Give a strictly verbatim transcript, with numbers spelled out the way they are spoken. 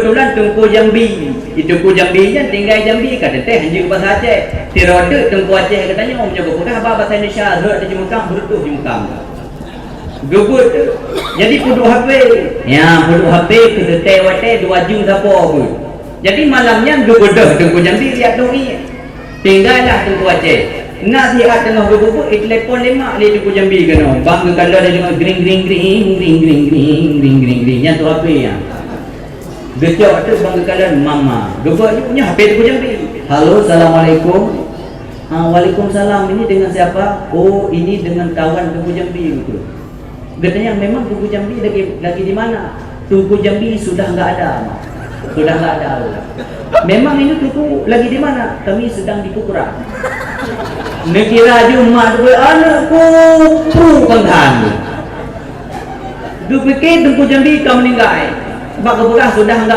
Keubeutulan Teungku Jambi. Di Teungku Jambi nyan tinggai Jambi, ka teuntèe hanjeuet bahasa Aceh. Sidroe teuk Teungku Aceh geutanyoe, meunyoe geupeugah bak bahasa Indonesia, rhot di Jimukam, beureutoh Jimukam. Geubeuet teuk. Jadi peuduek H P. Ya, peuduek H P, keu teuntèe watèe dua jeuem sapo beuet. Jadi malam nyan geubeudôh Teungku Jambi riak dong ié. Tinggailah Teungku Aceh. Na siat teungoh geubeubeuet, itelepon lé mak lé Teungku Jambi keunoe. Bang geukalon lé deungon gring, gring, gring. Nyan tu H P nyan. Geucok teuk bang geukalon mama. Geubeuet yue nyoe H P Teungku Jambi. "Halo, assalamualaikum." "Ah, waalaikumsalam. Ini dengan siapa?" "Oh, ini dengan kawan Teungku Jambi," gitu. Geutanyong, "Memang Teungku Jambi lagi, lagi di mana?" "Teungku Jambi sudah nggak ada, Mak. Sudah nggak ada." "Memang ini Teungku lagi di mana?" "Kami sedang di kuburan." Neukira ju mak tu, aneuk kubu penghan. Geupike Teungku Jambi ka meuninggai. Bak geupeugah sudah nggak